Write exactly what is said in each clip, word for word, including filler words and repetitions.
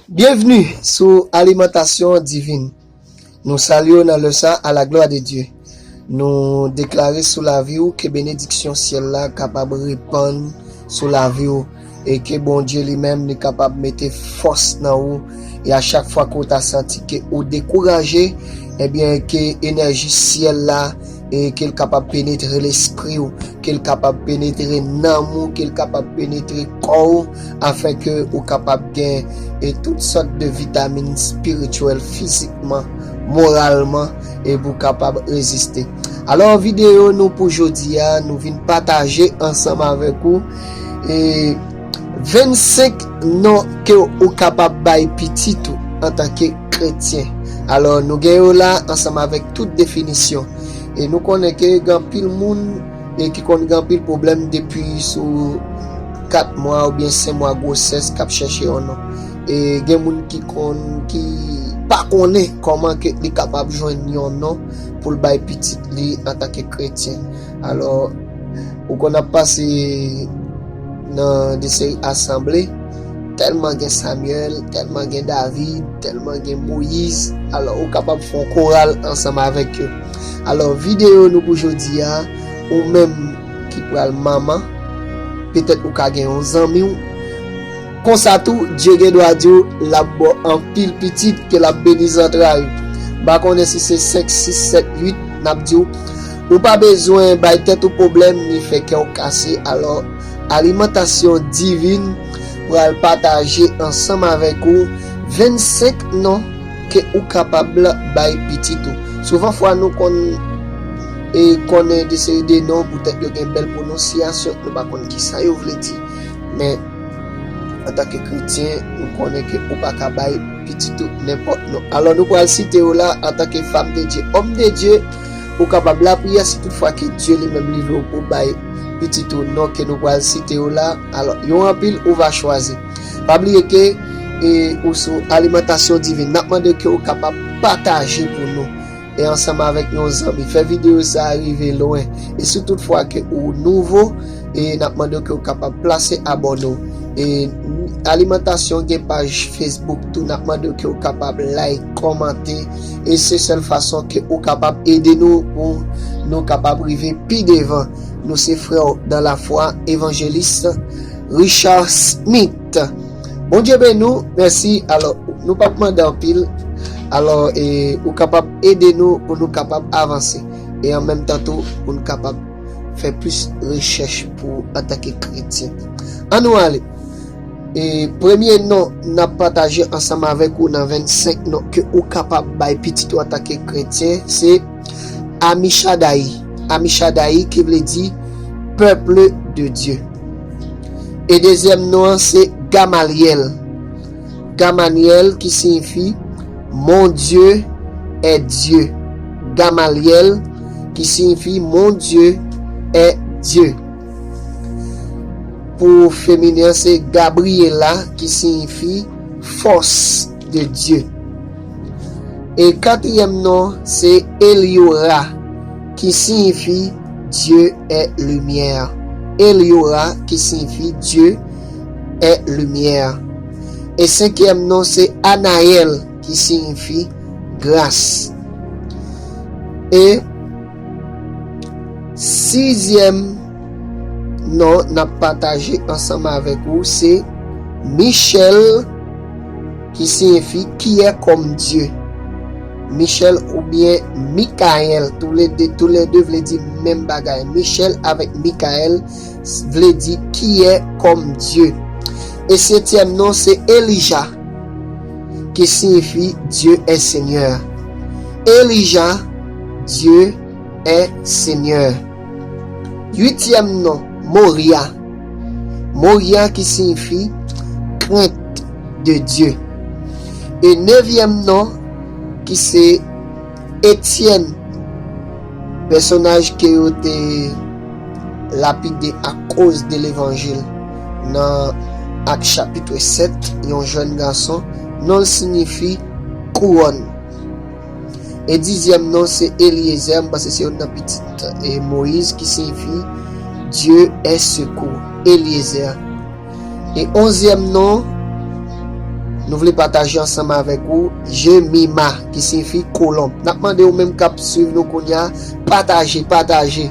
Byenvni sou Alimantasyon Divin. Nou salye w nan lè sa a la glwa de Dye. Nou deklare sou lavi w ke benediksyon syèl la kapab repann sou lavi w e ke Bondye li menm li kapab mete fòs nan ou e a chak fwa ke w ta santi ke ou dekouraje, ebyen ke enèji syèl la e ke l kapab penetre lespri w, ke l kapab penetre nanm ou, ke l kapab penetre kò w, afin ke ou kapab gen e tout sòt de vitamin espirityèl, fizikman, moralman, e pou w kapab reziste. Alò, videyo nou pou jodi a, nou vin pataje ansanm avèk ou e vennsenk non ke ou kapab bay pitit ou antanke kretyen. Alò, nou gen yo la ansanm avèk tout definisyon. E nou konnen ke gen anpil moun e ki konn gen anpil pwoblèm depi sou kat mwa oubyen senk mwa gwosès k ap chèche yon non. E gen moun ki konn, ki pa konnen kòman ke li kapab jwenn yon non pou l bay pitit li antanke kretyen. Alò, ou konn ap pase nan de seri asanble, tèlman gen Samyèl, tèlman gen David, tèlman gen Moyiz, alò ou kapab fè yon koral ansanm avèk yo. Alò, videyo nou pou jodi a, ou menm ki pral manman, petèt ou ka gen yon zanmi w. Konsa tou, Dye gen dwa di w l ap ba w anpil pitit, ke l ap beni zantray ou. M pa konnen si se senk, sis, sèt, uit, n ap di w, ou pa bezwen bay tèt ou pwoblèm ni fè kè w kase. Alò, Alimantasyon Divin pral pataje ansanm avèk ou vennsenk non ke ou kapab bay pitit ou. Souvan fwa nou konn e konnen de seri de non, poutèt yo gen bèl pwononsyasyon, nou pa konn kisa yo vle di. Men, antanke kretyen, nou konnen ke ou pa ka bay pitit ou nenpòt non. Alò, nou pral site yo la antanke fanm de Dye, òm de Dye, ou kapab lapriyè si toutfwa ke Dye li menm li vle w pou bay pitit ou non ke nou pral site yo la. Alò, yo anpil, ou va chwazi. Pa bliye ke e, ou sou Alimantasyon Divin. N ap mande ke ou kapab pataje pou nou. E ansanm avèk yon zanmi. Fè videyo sa a rive lwen. E si toutfwa ke ou nouvo, e n ap mande w ke w kapab plase abòne w. E Alimantasyon gen paj Facebook tou, n ap mande w ke w kapab like, kòmante. E se sèl fason ke ou kapab ede nou pou nou kapab rive pi devan. Nou se frè w dan lafwa, evanjelis Richard Smith. Bondye beni w, mèsi. Alò, nou p ap mande anpil. Alò, e, ou kapab ede nou pou nou kapab avanse. E an menm tan tou, pou nou kapab fè plis rechèch pou antanke kretyen. Ann nou ale. E premye non n ap pataje ansanm avèk ou nan vennsenk non ke ou kapab bay pitit ou antanke kretyen, se Amishadayi. Amishadayi ki vle di peuple de Dieu. E dezyèm non an se Gamalyèl. Gamalyèl ki siyifi Mon Dieu est Dieu. Gamalyèl ki siyifi Mon Dieu est Dieu. Pou feminen an se Gabriela ki siyifi force de Dieu. E katriyèm non se Eliora ki siyifi Dieu est lumière. Eliora ki siyifi Dieu est lumière. E senkyèm non se Anayèl ki siyifi gras. E sizyèm non n ap pataje ansanm avèk ou se Michèl ki siyifi qui est comme Dieu. Michèl oubyen Mikayèl, toulede, toulede vle di menm bagay. Michèl avèk Mikayèl vle di qui est comme Dieu. E setyèm non se Elija ki siyifi Dieu est Seigneur. Elija, Dieu est Seigneur. Uityèm non, Moria. Moria ki siyifi crainte de Dieu. E nevyèm non ki se Etyèn, pèsonaj ke yo te lapide akoz de levanjil nan Ak chapit sèt, yon jèn gason, non l siyifi kouwòn. E dizyèm non se Eliezer, m panse se youn nan pitit e Moyiz ki siyifi Dieu est secours. Eliezer. E onzyèm non, nou vle pataje ansanm avèk ou Jemima, ki siyifi kolonb. N ap mande ou menm k ap swiv nou kounye a, pataje, pataje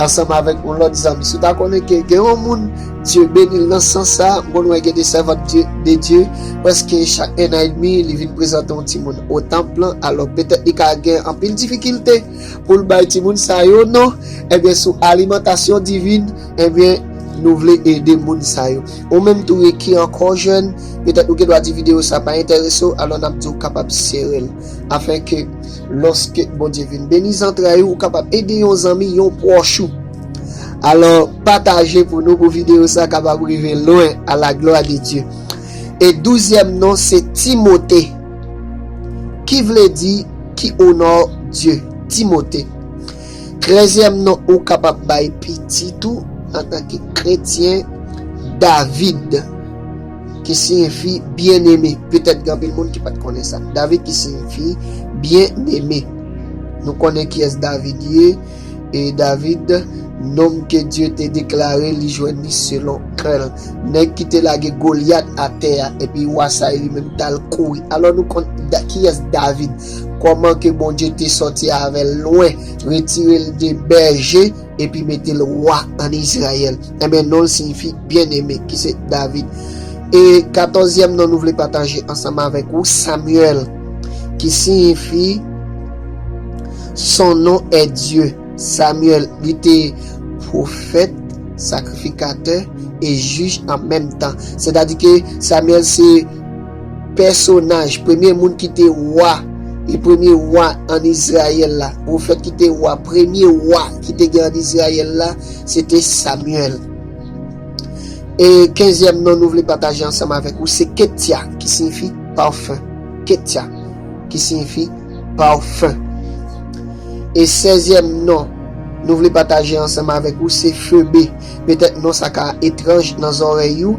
ansanm avèk yon lòt zanmi. Si w ta konnen ke gen yon moun, Dye beni l nan sans sa, m konn wè gen de sèvant de Dye, prèske chak enn an edmi, li vin prezante yon timoun o tanp lan. Alò, petèt li ka gen anpil difikilte pou l bay timoun sa yo non. Ebyen, sou alimantasyon divin, ebyen, nou vle ede moun sa yo. Ou menm tou ki ankò jèn, petèt ou gen dwa di videyo sa pa enterese w, alò n ap di w kapab sere l. Afenke, lòske Bondye vin beni zantray ou, ou kapab ede yon zanmi, yon pwòch ou. Alò, pataje pou nou, pou videyo sa kapab rive lwen, à la gloire de Dieu. E douzyèm non, se Timote, ki vle di ki onò Dye. Timote. Trèzyèm non ou kapab bay pitit ou antanke kretyen, David, ki siyifi byeneme. Petèt gen anpil moun ki pa t konnen sa. David ki siyifi byeneme. Nou konnen kiyès David ye. E David, nonm ke Dye te deklare li jwenn li selon kè l. Nèg ki te lage Golyat atè a, epi wa sa yo li menm t al kouri. Alò nou konn Da- kiyès David, kòman ke Bondye te sòti avè l lwen, retire l de bèje, epi mete l wa ann Izrayèl. Ebyen, non l siyifi byeneme, ki se David. E katòzyèm non nou vle pataje ansanm avèk ou, Samyèl, ki siyifi son nom est Dieu. Samyèl, li te pwofèt, sakrifikatè e jij an menm tan. Sètadi ke Samyèl se pèsonaj, premye moun ki te wa, e premye wa ann Izrayèl la, pwofèt ki te wa, premye wa ki te gen ann Izrayèl la, se te Samyèl. E kenzyèm non nou vle pataje ansanm avèk ou, se Ketya, ki siyifi pafen. Ketya, ki siyifi pafen. E sèzyèm non nou vle pataje ansanm avèk ou, se Febe. Petèt non sa ka etranj nan zòrèy ou.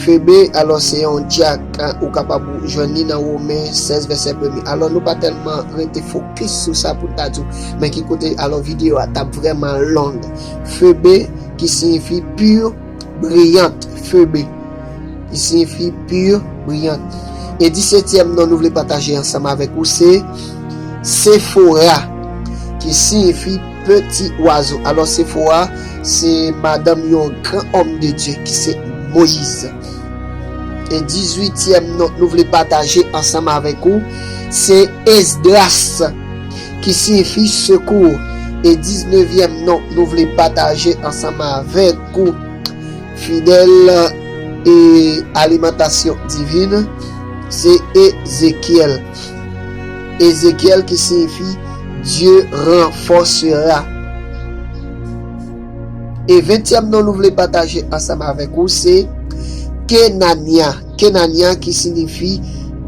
Febe, alò, se yon dyak, ou kapab jwenn li nan Women sèz, vèsè premye. Alò, nou pa tèlman rete fokis sou sa pou n ta di w men ki kote, alò, videyo a t ap vrèman long. Febe, ki siyifi pure brillante, Febe, ki siyifi pure brillante. E disetyèm non nou vle pataje ansanm avèk ou, se Sefora, ki siyifi peti wazo. Alò, Sefora, se madanm yon gran òm de Dye, ki se Moyiz. E dizuityèm non nou vle pataje ansanm avèk ou, se Esdras, ki siyifi sekou. E diznevyèm non nou vle pataje ansanm avèk ou, fidèl e alimantasyon divin, se Ezekyèl. Ezekyèl ki siyifi Dieu renforcera. E ventyèm non nou vle pataje ansanm avèk ou, se Kenanya. Kenanya ki siyifi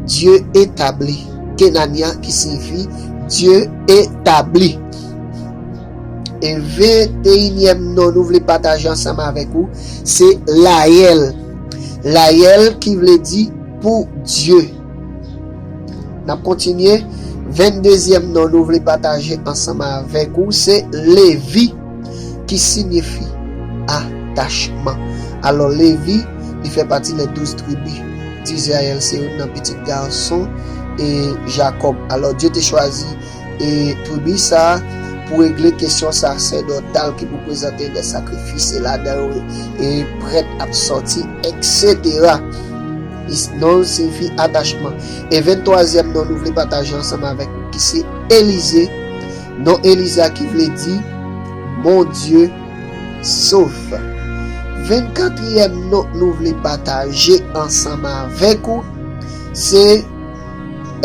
Dieu établit. Kenanya ki siyifi Dieu établit. E venteyinyèm non nou vle pataje ansanm avèk ou, se Layèl. Layèl ki vle di pou Dye. N ap kontinye. Venndezyèm non nou vle pataje ansanm avèk ou, se Levi, ki siyifi atachman. Alò, Levi, li fè pati les douze tribus d'Israël, se youn nan pitit gason e Jakòb. Alò, Dye te chwazi e tribi sa a pou regle kesyon sasèdotal ki pou prezante de sakrifis e ladan yo e prèt ap sòti, etsetera. Non l siyifi atachman. E venntwazyèm non nou vle pataje ansanm avèk ou ki se Elize. Non Elize a ki vle di Bondye sove. Vennkatriyèm non nou vle pataje ansanm avèk ou se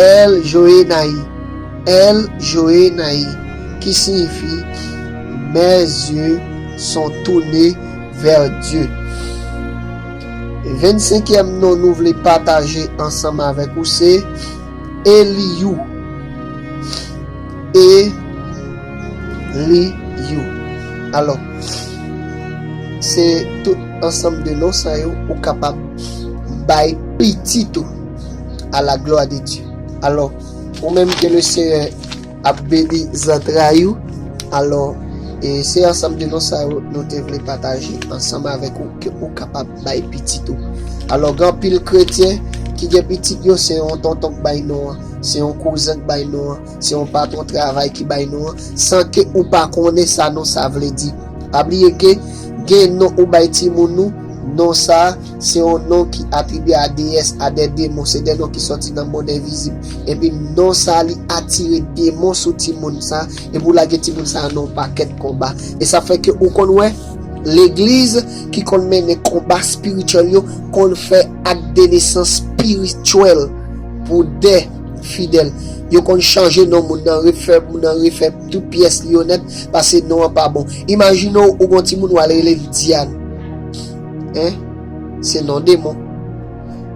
El Joenai. El Joenai, ki siyifi Mes yeux sont tournés vers Dieu. Vennsenkyèm non nou vle pataje ansanm avèk ou se Eliyou. Eliyou. Alò, se tout ansanm de non sa yo ou kapab bay pitit ou, à la gloire de Dieu. Alò, ou menm ke le Senyè ap beni zantray ou. Alò, e se ansanm de non sa yo nou te vle pataje ansanm avèk ou ke ou kapab bay pitit ou. Alò, gen anpil kretyen ki gen pitit yo, se yon tonton k bay non an, se yon kouzen k bay non an, se yon patwon travay ki bay non an, san ke ou pa konnen sa non sa vle di. Pa bliye ke gen non ou bay timoun ou, non sa a, se yon non ki atribye a deyès, a de demon, se de non ki sòti nan mond envizib. Epi non sa a, li atire demon sou timoun sa a, epi w lage timoun sa a nan yon pakèt konba. E sa fè ke ou konn wè, legliz ki konn mennen konba espirityèl yo konn fè ak de nesans espirityèl pou de fidèl. Yo konn chanje non moun nan, refè moun nan, refè tout pyès li yo nèt, paske non an pa bon. Imajine w, ou gon timoun, w al rele l Diane. Hein? Se non demon.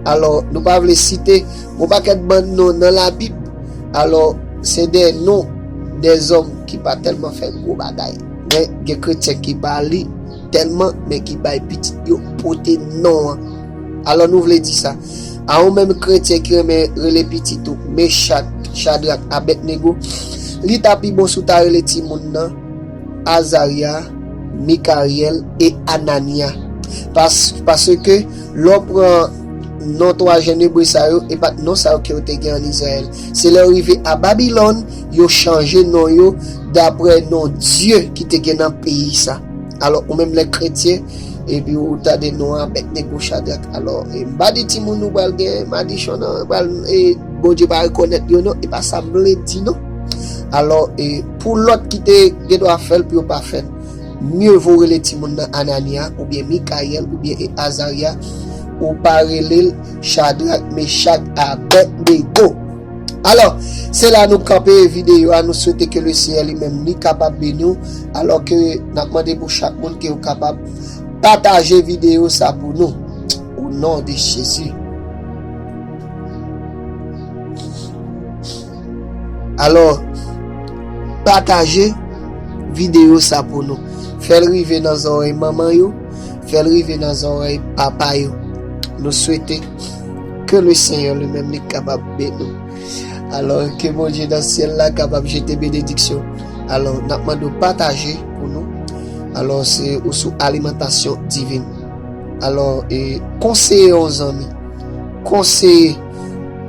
Alò, nou pa vle site yon pakèt bann non nan Labib. Alò, se de non dèzòm ki pa tèlman fè gwo bagay. Men gen kretyen ki pa li tèlman, men ki bay pitit yo pote non an. Alò, nou vle di sa. A ou menm kretyen ki renmen rele pitit ou Mechak, Chadrak, Abèdnego, li ta pi bon si w ta rele timoun nan Azarya, Mikayèl e Ananya. Pas, paske lè w pran non twa jèn ebre sa yo, e pa t non sa yo ke yo te gen ann Izrayèl. Se lè yo rive a Babilòn, yo chanje non yo dapre non dye ki te gen nan peyi sa. Alò, ou menm lè kretyen, epi ou tande non an Abèdnego, Chadrak. Alò, e m pa di timoun nou pral gen madichon nan, pral, e, Bondye pa rekonèt yo non, e pa sa m vle di non. Alò, e, pou lòt ki te gen dwa fè l, pou yo pa fè l, mye vo rele timoun nan Ananya, oubyen Mikayèl, oubyen e Azarya, ou pa rele l Chadrak, Mechak, Abèdnego. Alò, se la nou kanpe videyo a. Nou swete ke le Senyè li menm li kapab beni w. Alò ke n ap mande pou chak moun ke yo kapab pataje videyo sa pou nou. O non de Jezi. Alò, pataje videyo sa pou nou. Fè l rive nan zòrèy manman yo. Fè l rive nan zòrèy papa yo. Nou swete ke le Senyè li menm li kapab beni w. Alò, ke Bondye nan syèl la kapab jete benediksyon. Alò, n ap mande w pataje pou nou. Alò, se ou sou alimantasyon divin. Alò, e, konseye yon zanmi. Konseye,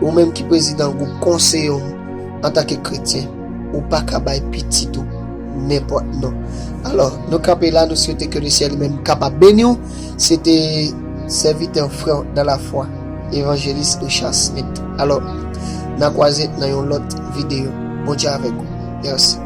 ou menm ki prezidan gwoup, konseye yon moun antanke kretyen. Ou pa ka bay pitit ou nenpòt non. Alò, nou kanpe la, nou swete ke le Senyè li menm kapab beni w. Se te sèvitè w, frè w nan lafwa, Evanjelis Richard Smith. Alò, n a kwaze nan yon lòt videyo. Bondye avèk ou. Mèsi.